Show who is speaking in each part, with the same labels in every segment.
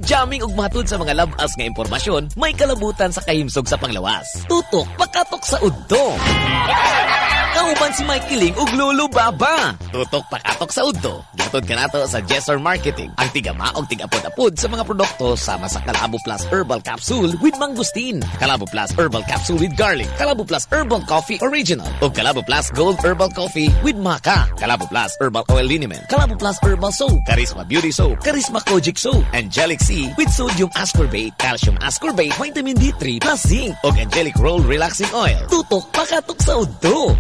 Speaker 1: Mo-jamming ug matud sa mga labas nga impormasyon, may kalabutan sa kahimsog sa panglawas. Tutok pakatok sa udto. Kauban si Mike Kiling ug Lolo Baba. Tutok pakatok sa udto. Gihatod kanato sa Jessor Marketing. Ang tigama og tigapod-apod sa mga produkto sama sa Kalabo Plus Herbal Capsule with Mangosteen, Kalabo Plus Herbal Capsule with Garlic, Kalabo Plus Herbal Coffee Original, ug Kalabo Plus Gold Herbal Coffee with Maca, Kalabo Plus Herbal Oil Liniment, Kalabo Plus Herbal Soap, Charisma Beauty Soap, Charisma Kojic Soap, Angelic C with Sodium Ascorbate, Calcium Ascorbate, Vitamin D3 plus Zinc, ug Angelic Roll Relaxing Oil. Tutok pakatok sa udto.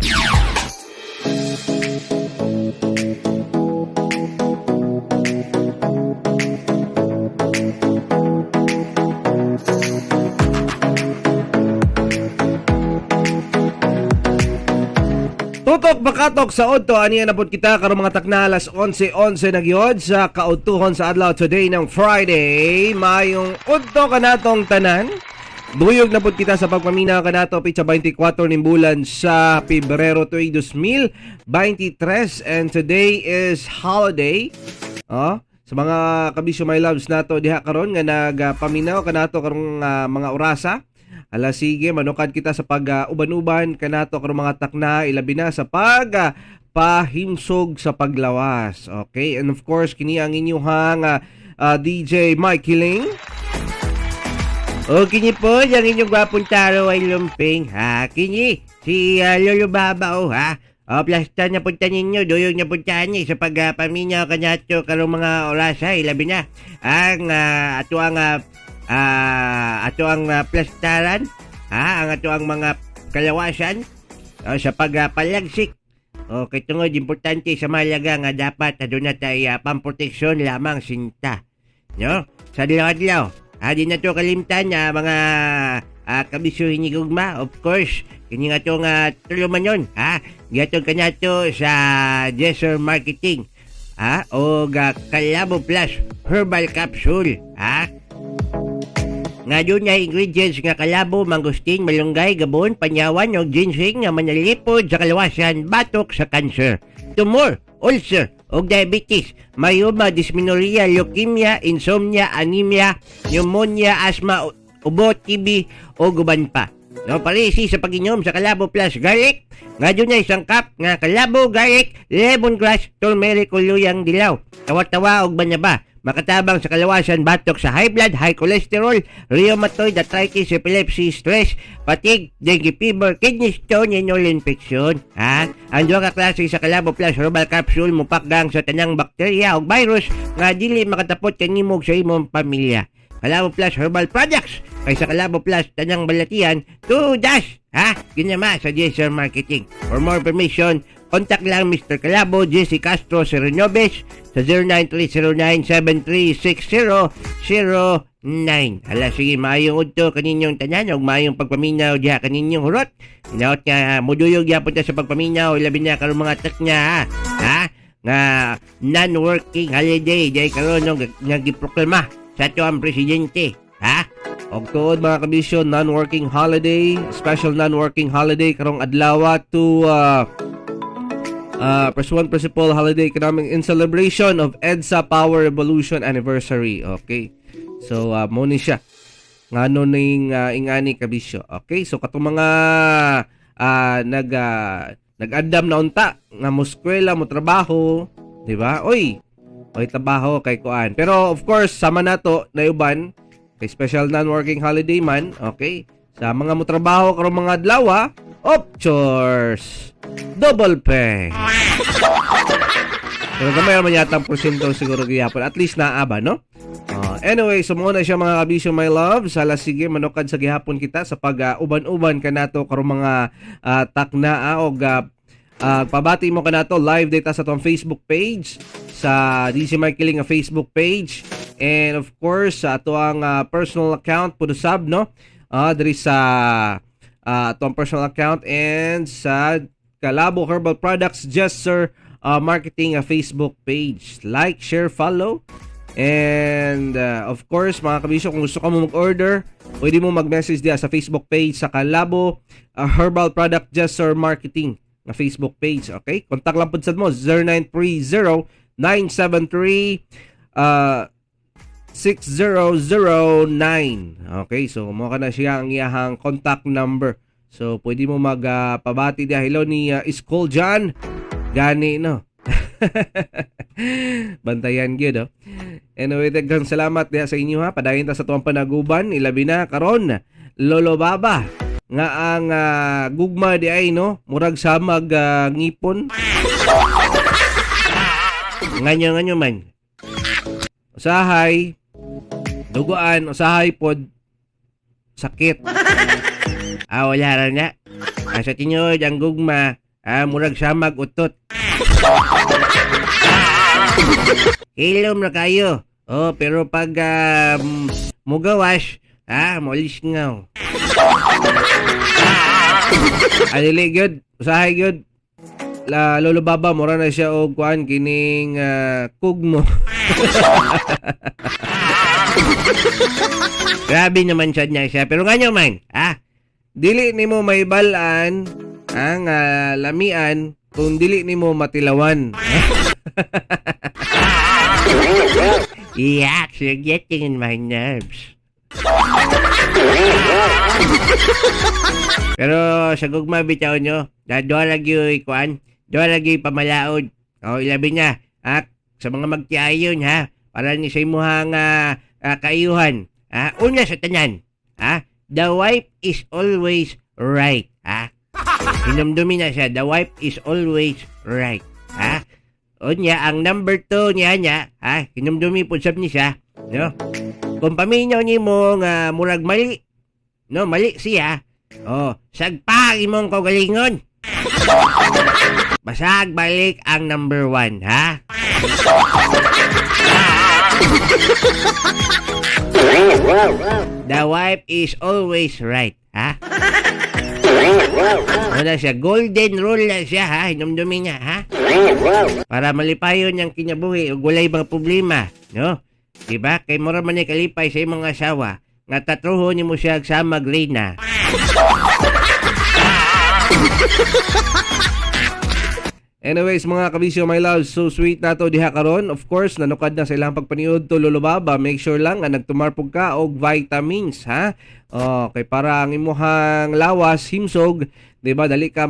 Speaker 2: Tutok bakatok sa udto, aniya na pud kita karong mga takna alas 11:11 na gyud sa kaudtuhon sa adlaw today ng Friday. Mayong udto kanatong tanan. Duyog na pud kita sa pagpaminaw kanato pitsa 24 ning bulan sa Pebrero tuig 2023 and today is holiday. Oh, sa mga kabisyo my loves nato diha karon nga nagpaminaw kanato karong mga orasa. Ala sige, manukad kita sa pag uban-uban kanato karong mga takna, ilabi na sa pag pahimsog sa paglawas. Okay, and of course kini ang inyong DJ Mike Hiling.
Speaker 3: O kini po, ang inyong gwapong taro ay lumping, ha? Kini, si Lolo Baba, o, ha? O, plasta na punta ninyo, duyog na punta ni sa pagpaminaw kanato karong mga orasa, ilabi na. Ang ato ang ato ang plastaran, ha? Ang ato ang mga kalawasan o, sa pagpalagsik. O, kay tungod importante sa mahalaga nga dapat aduna tay pamproteksyon lamang sinta. No? Sa adlaw-adlaw. Di na to kalimtan na mga kabisyo hinigugma, of course. Kini nga to nga tulumanon, ha? Gihatod kanato sa Jesser Marketing, ha? O Kalabo Plus Herbal Capsule, ha? Nga doon na ingredients nga kalabo, mangosteen, malunggay, gabon, panyawan, o ginseng nga manalipod sa kalawasan, batok sa cancer, tumor, ulcer, og diabetes, myoma, dysmenorrhea, leukemia, insomnia, anemia, pneumonia, asthma, ubo, TB, o guban pa. No, parisi sa pag-inom sa Kalabo Plus Garlic, nga doon na isang cup nga kalabo, garlic, lemongrass, turmeric, o luyang dilaw. Tawa-tawa og banaba. Makatabang sa kalawasan, batok sa high blood, high cholesterol, rheumatoid arthritis, epilepsy, stress, fatigue, dengue fever, kidney stone, and all infection. Ha? Ang duha ka klase sa Kalabo Plus Herbal Capsule mupakgang sa tanang bakterya o virus nga dili makatapot kanimo sa imong pamilya. Kalabo Plus Herbal Products kay sa Kalabo Plus tanang balatian to dash, ha? Ginama sa Jesser Marketing. For more information, contact lang Mr. Kalabo, Jesse Castro Serenobes sa 0930-973-6009. Hala, sige, maayong udto kaninyong tanan ug maayong pagpaminaw diha kaninyong hurot. Hinaot nga muduyog gyapon ta sa pagpaminaw, ilabi na karong mga taknya, ha? Ha? Nga non-working holiday dahil karon no, nga giproklama sa ato ang presidente, ha?
Speaker 2: Og tuod mga kabisyo, non-working holiday, special non-working holiday karong adlaw to pursuant principal holiday kanaming in celebration of EDSA Power Revolution Anniversary. Okay. So mo ni siya. Ngano ning ingani kabisyo. Okay, so katong mga nag-andam na unta nga mo eskwela, mo trabaho, di ba? Oy, oy trabaho kay kuan. Pero of course, sama nato na uban kay special non-working holiday man, okay? Sa mga mo trabaho karong mga adlaw, of course, double pay. Pero gamay naman yata ang porsyento siguro gihapon. At least naa ba, no? Anyway, so muna siya mga kabisyo my love. Sala sige, manukad sa gihapon kita sa pag uban-uban kanato karong mga taknaa og pabati mo kanato live data sa atong Facebook page, sa DJ Mike Kiling nga Facebook page, and of course sa ato ang personal account pud sab, no? Diri sa atong personal account and sa Kalabo Herbal Products Jesser Marketing Facebook page. Like, share, follow. And of course, mga kabisyo, kung gusto ka mo mag-order, pwede mo mag-message diya sa Facebook page sa Kalabo Herbal Product Jesser Marketing na Facebook page. Okay? Contact lang po sa mo 0930 973 6009. Okay, so mo ka na siya ang iyahang contact number. So pwede mo magpabati diha, hello ni School John. Gani, no. Bantayan gyud, oh. Anyway, daghang salamat diha sa inyo, ha. Padayon ta sa tuwang panaguban, ilabi na karon, Lolo Baba, nga ang gugma di ay, no, murag samag ngipon.
Speaker 3: Nganyo nganyo man?
Speaker 2: Usahay duguan, usahay pod sakit.
Speaker 3: Ah, wala ra na. Ah, sa tinuod ang gugma, murag samag utot. Hilom na kayo. Oh, pero pag mugawas, molis ngaw.
Speaker 2: Adili gyud, usahay gyud. La Lolo Baba, mura na siya og kuan kining kugmo.
Speaker 3: Grabe naman sad niya siya. Pero nganyo man, ha?
Speaker 2: Dili nimo maibal-an ang lamian kung dili nimo matilawan.
Speaker 3: Yuck, you're getting in my nerves. Pero sa gugma bitaw nyo, na doon lagi kuan, doon lagi pamalaod. O ilabi niya, ha? Sa mga magtiayon, ha? Para ni sa imuhang kaiyuhan. Ha? Una sa tanan, ha? The wife is always right, ha? Hinumdumi na siya, the wife is always right, ha? Unya, ang number 2 niya niya, ha? Hinumdumi po sab ni siya, no? Kung paminaw nimo nga murag mali, no, mali siya. Oh, sagpa imong kaugalingon. Basag balik ang number 1, ha? The wife is always right, ha? Wala siya, golden rule na siya, ha? Hinumdumi niya, ha? Para malipayon niyang kinabuhi ug walay mga problema, no? Diba? Kay mura man ni kalipay sa imong asawa nga tatruho nimo siya sa magrina.
Speaker 2: Anyways, mga kabisyo, my love, so sweet na to diha karon. Of course, nanukad na sa ilang pagpaniud to Lolo Baba. Make sure lang nga nagtumarpog ka og vitamins, ha? Okay, para ang imuhang lawas himsog, di ba? Dali ka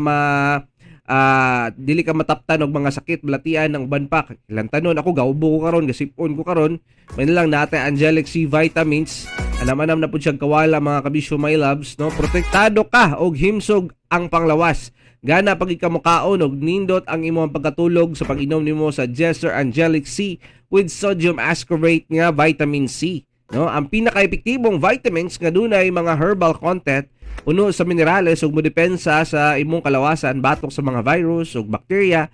Speaker 2: dili ka mataptan og mga sakit, balatian ng uban pa. Ilang tanon ako gaubo ko karon, gasipon ko karon. May lang natay Angelic C vitamins. Anam-anam na pud siyang kawala, mga kabisyo, my loves, no? Protektado ka og himsog ang panglawas. Gana pag ikamukaon og nindot ang imong pagkatulog sa pag-inom nimo sa Jester Angelic C with sodium ascorbate nga vitamin C, no? Ang pinaka-epektibong vitamins nga dunay mga herbal content, puno sa minerales ug modepensa sa imong kalawasan batok sa mga virus ug bakterya.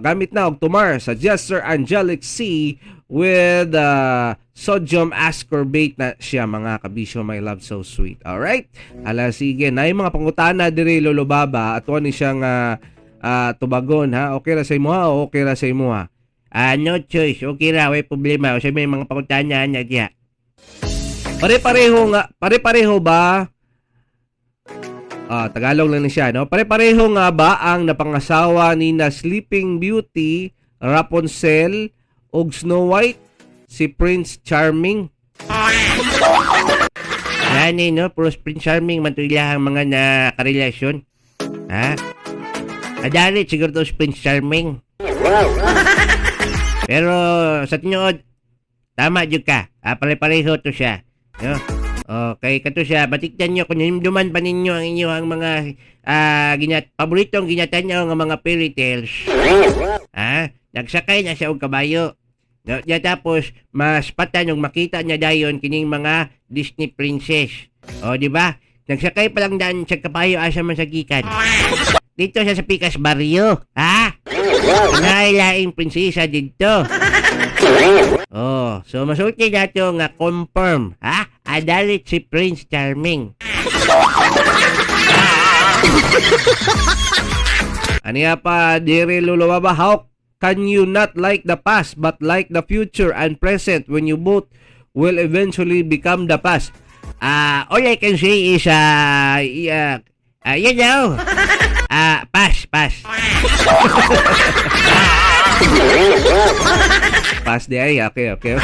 Speaker 2: Gamit na og tumar sa Jester Angelic C with sodium ascorbate na siya, mga kabisyo, my love, so sweet. Alright? Ala, sige, na yung mga pangutana diri Lolo Baba, ato ni siyang tubagon, ha? Okay ra sa imo, ha? O okay ra sa imo, ha?
Speaker 3: No choice. Okay ra, way problema. O sa may mga pangutana na diya.
Speaker 2: Pare-pareho nga, pare-pareho ba? Tagalog lang ni siya, no? Pare-pareho nga ba ang napangasawa ni na Sleeping Beauty, Rapunzel, og Snow White, si Prince Charming?
Speaker 3: Gani, no? Puro Prince Charming man to ilahang mga nakarelasyon. Ha? Adalit siguro to si Prince Charming. Pero sa tinuod, tama jud ka. Pare-pareho to siya, no? Okay, kato siya. Batiktan nyo kung hinumduman pa ninyo ang inyong mga paboritong ginatan-aw nga mga fairy tales. Ha? Nagsakay na siya og kabayo. No, ya tapos mas patan og makita niya dayon kining mga Disney princess. O, di ba? Nagsakay pa lang daan sa kabayo asa man sa gikan. Dito siya sa Pikas Barrio, ha? Nailaing prinsesa dito. Oh, so masulti nato nga confirm, ha? Adalit si Prince Charming.
Speaker 2: Aniya pa diri Lolo Baba, how can you not like the past but like the future and present when you both will eventually become the past?
Speaker 3: All I can say is, you know, pass, pass.
Speaker 2: Pass di ay. Okay.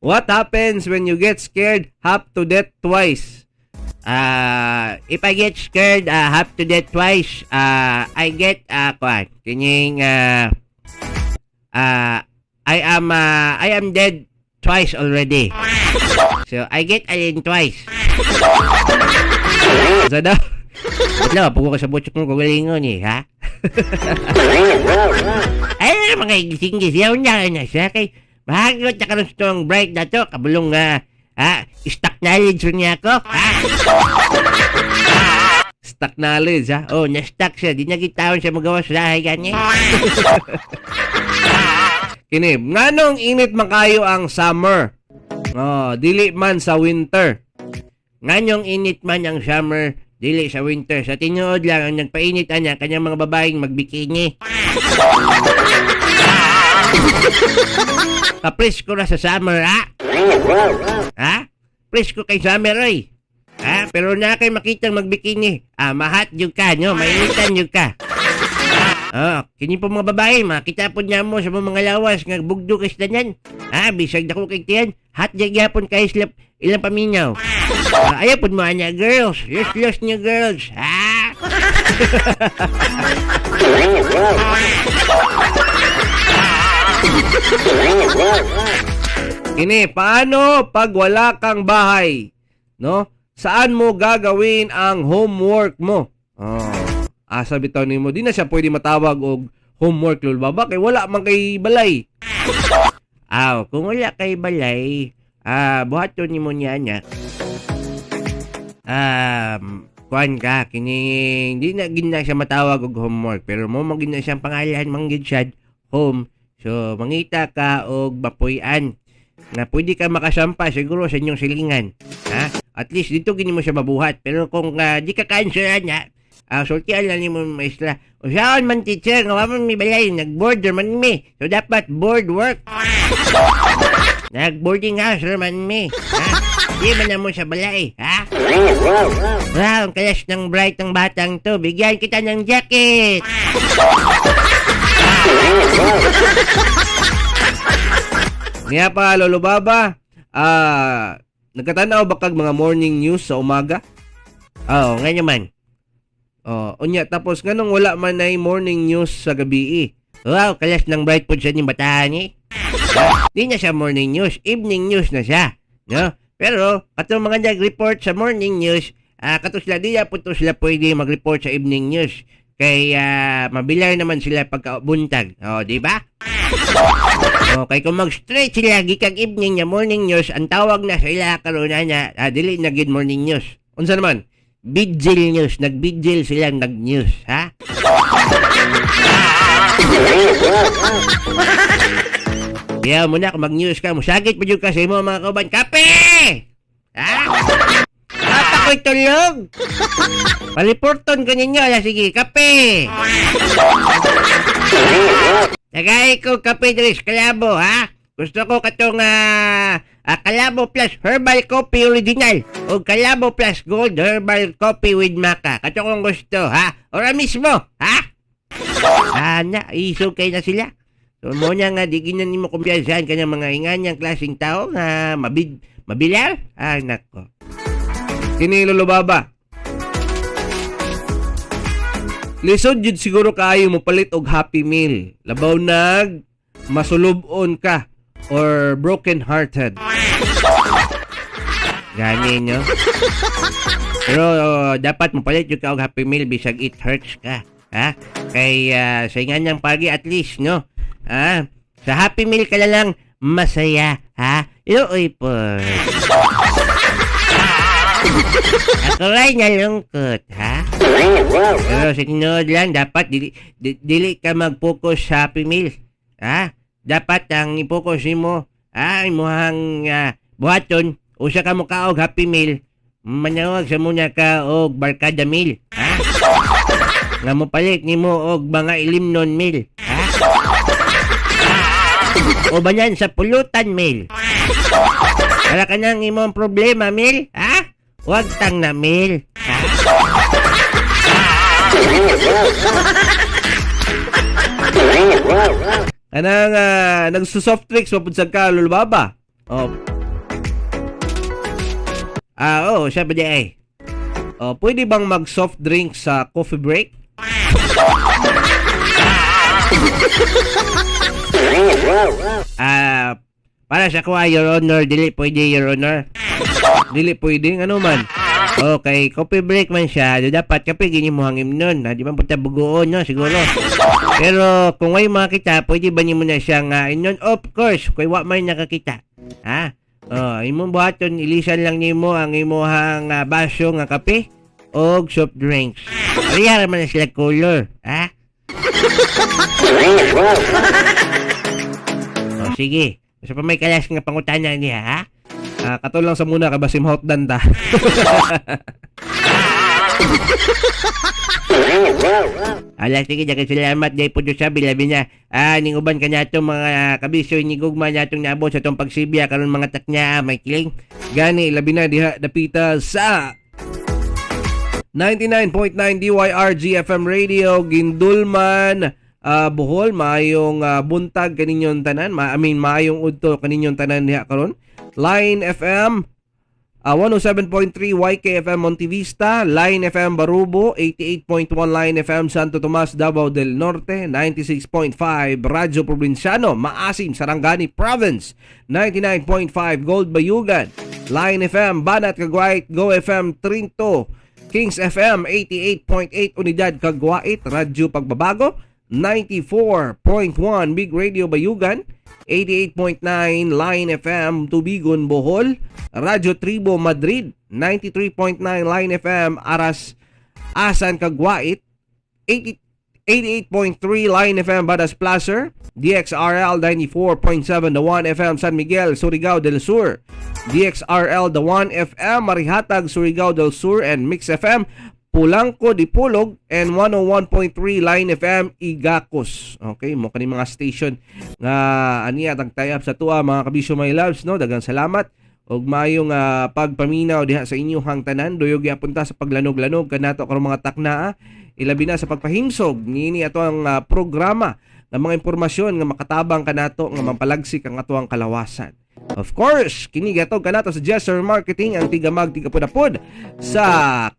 Speaker 2: What happens when you get scared half to death twice?
Speaker 3: If I get scared half to death twice, I get kuan, kining I am dead twice already. So I get alin twice.
Speaker 2: Sa daw?
Speaker 3: Ba't lang, pugo ka sa butchok mo kagalingon eh, ha? Ay, mga gising-gising na na siya kay mahagot na karon sa tuwang bright na to, kabulong stock knowledge niya ako. Ha?
Speaker 2: Stock knowledge, ha?
Speaker 3: Oh, na-stuck siya. Di na gitawon siya magawa sa lahay gani.
Speaker 2: Kini, nganong init man kayo ang summer? Oh, dili man sa winter.
Speaker 3: Nganyong init man ang summer, dili sa winter. Sa tinuod lang, ang nagpainit anya, kanyang mga babaeng magbikini. Kapresko na sa summer, ha? Ha? Presko kay summer, oy. Ha? Pero na kay makitang magbikini. Ah, mahat yung ka, no? Mainitan yung ka. Ah, kini po mga babae, makita po niya mo sa mga lawas nga bugdo kay sila niyan. Ha, bisag dako kay tiyan, hot gyapon kay sila ilang paminaw. Ah, ayaw po mo anya girls, los los niyo girls. Ha?
Speaker 2: Kini, paano pag wala kang bahay? No? Saan mo gagawin ang homework mo? Oh. Asa bitaw nimo, di na siya pwede matawag og homework, Lol Baba, kay wala man kay balay.
Speaker 3: Aw, kung wala kay balay, buhaton nimo niya niya. Kuan ka kini di na gid na siya matawag og homework, pero mo man gid na siyang pangalan man gid siya home. So mangita ka og mapuy-an na pwede ka makasampa siguro sa inyong silingan. Ha? At least dito gini mo siya mabuhat. Pero kung di ka cancel niya, sultian lang nimo maestra. O saan man teacher, nga wa man mi balay, nag-border man mi. So dapat board work. Nag-boarding house man mi. Ha? Di man na mo sa balay, ha? Wow, ang kalas ng bright ng batang to. Bigyan kita ng jacket.
Speaker 2: Niya pa, Lolo Baba, nagkatanaw ba kag mga morning news sa umaga?
Speaker 3: Oo, nga naman.
Speaker 2: Oh, unya, tapos nganong wala man ay morning news sa gabi eh?
Speaker 3: Wow, kalas ng bright po siya ni bataan eh. Di na siya morning news, evening news na siya. No? Pero, katong mga nag-report sa morning news, kato sila, di na po to sila pwede mag-report sa evening news. Kay mabilar naman sila pagkabuntag. O, di ba? Okay, kung mag-straight sila gikag evening niya morning news, ang tawag na sa ila karon na dili na gid morning news.
Speaker 2: Unsa naman?
Speaker 3: Vigil news, nag-vigil sila nag-news, ha? Kaya mo na kung mag-news ka, musagit pa jud ka sa imo mga kauban. Kape! Ha? Papa ko'y tulog! Paliporton ka ninyo, ala sige, kape! Tagay ko kape dres, kalabo, ha? Gusto ko katong Kalabo Plus Herbal Coffee Original o Kalabo Plus Gold Herbal Coffee with Maca. Kato kong gusto, ha? Ora mismo, ha? Ana, isog kay na sila. So, mo niya nga, di ginan nimo kumpiyansahan kanyang mga inganyang klaseng tao nga mabilar. Ay, nako.
Speaker 2: Kini, Lolo Baba. Lisod jud siguro kaayo mo palit og Happy Meal. Labaw nag masulub-on ka or broken hearted.
Speaker 3: Gani nyo. Pero dapat mopalit jud ka og Happy Meal bisag it hurts ka. Ha? Kay sa inganyang pagi at least, no? Ha? Sa Happy Meal ka lang masaya, ha? Iuoy po. Ako ay nalungkot, ha? Pero sa tinuod lang, dapat dili ka mag-focus sa Happy Meal. Ha? Dapat ang i-focus nimo, ha? Imuhang buhaton, usa ka mo kaog Happy Meal, manawag sa muna ka og Barkada Meal, ha? Nga mo palit nimo og mga ilimnon meal, ha? O banyan sa pulutan meal. Wala ka nang imong problema, meal, ha? Huwag tang na meal, ha?
Speaker 2: Kanang nagsu-soft drinks pa pud sad ka, Lolo Baba. Oh,
Speaker 3: Ah, oo, sabi di ay.
Speaker 2: Oh, pwede bang mag soft drink sa coffee break?
Speaker 3: Ah, para sa kuha, Your Honor, dili pwede, Your Honor.
Speaker 2: Dili pwede, ano man?
Speaker 3: Okay, coffee break man siya. Do dapat kape gini mo hangim nun. Ha, di man punta bugoon, no, siguro. Pero kung way makita, pwede ba nimo na siyang inon? Of course, kay wa may nakakita. Ha? Oh, imong buhaton, ilisan lang nimo ang imuhang baso nga kape og soft drinks. Pareha man na sila color, ha? Oh, sige. Basta pa may kalas nga pangutana niya, ha?
Speaker 2: Ah, katol lang sa muna ka basim hot dan ta.
Speaker 3: Ala, sige, daghang salamat dahil po sabi, labi na. Ah, ning uban ka nato mga kabisyo ni gugma natong naabot sa tong pagsibya karon mga taknya, may kiling.
Speaker 2: Gani labi na diha dapita sa 99.9 DYRG FM Radio Gindulman, Bohol, maayong buntag kaninyong tanan, I mean maayong udto kaninyong tanan diha karon. Line FM 107.3 YKFM Montevista, Line FM Barubo, 88.1 Line FM Santo Tomas, Davao del Norte, 96.5 Radyo Probinsyano, Maasim, Sarangani Province, 99.5 Gold Bayugan, Line FM Banat Cagwait, Go FM Trinto, Kings FM 88.8 Unidad Cagwait, Radyo Pagbabago, 94.1 Big Radio Bayugan, 88.9 Line FM Tubigon Bohol, Radyo Tribo Madrid, 93.9 Line FM Aras Asan Cagwait, 80 88.3 Line FM Badas Placer, DXRL 94.7 The 1 FM San Miguel, Surigao del Sur, DXRL The 1 FM Marihatag, Surigao del Sur, and Mix FM Pulangko Dipolog and 101.3 Line FM Igacos. Okay, mo kani mga station nga aniya tagtayap sa tuwa mga kabisyo my loves, no. Daghang salamat og maayong pagpaminaw diha sa inyong tanan. Duyog gyapon ta sa paglanog-lanog kanato karong mga takna, ilabi na sa pagpahimsog niini ato ang programa ng mga impormasyon nga makatabang kanato nga mapalagsik ang atoang kalawasan. Of course, kini gatog kanato sa Jesser Marketing, ang tigamag tigapud-apod sa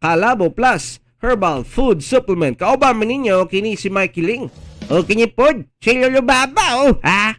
Speaker 2: Kalabo Plus Herbal Food Supplement. Kauban man ninyo kini si Mikey Ling.
Speaker 3: O kini pod, si Lolo Baba, oh, ha?